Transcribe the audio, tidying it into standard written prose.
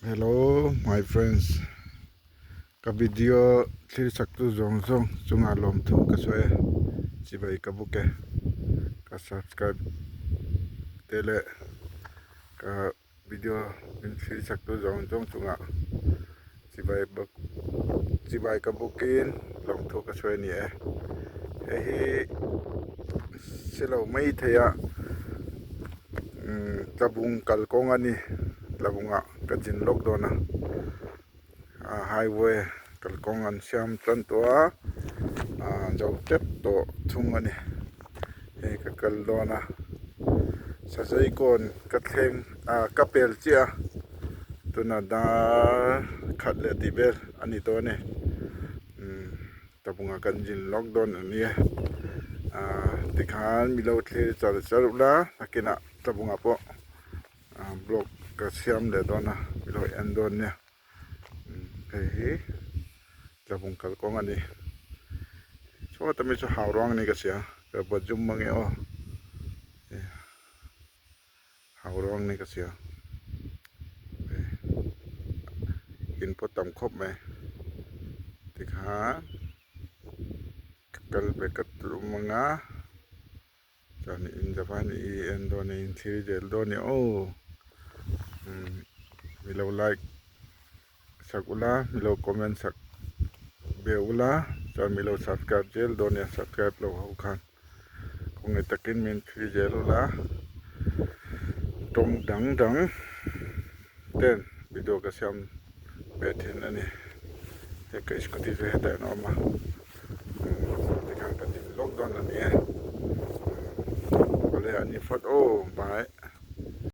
Hello my friends ka video thlir chak tu zawng zawng chungah lawmthu ka sawi e chibai ka buk e ka subscribe te leh ka video min thlir chak tu zawng zawng chungah chibai bawk chibai ka bukin lawmthu ka sawi a ni e hei hi silo mai thei a. Tlabung kalkawng a ni tlabungah ka zin lawk dawn a ah highway kalkawng an siam tan tawh a ah zo tep tawh thung a ni hei ka kal dawn a sazei kawn ka thleng ah ka pel chiah a tunah dar khat leh tih vel a ni tawh a ni umm. Tlabunga kan zin lawk dawn a nia ah tikhan milo thlir char char ula nakinah tlabunga pawh ah blog ka siam leh dawn a milo en dawn nia hei hi tlabung kalkawng a ni chhuat ami chu hau ruang a ni ka hria ka buat zum mange aw. Hau rawng ni ka sia in pawh tam khawp mai tikhan ka kal ve ka tum ang a chuan in zavai in i en dawn a in thlir zel dawn a ni aw umm milo like sak ula milo comment sak ve ula chuan milo subscribe zel dawn nia subscribe lo ho khan. Kawngei takin min thli zel ula tawng dang dang ten video ka siam ve thin a ni hei ka scooty chu hetah hian a awm a tikhan kan din lawk dawn a ni e awle a ni phawt aw bye.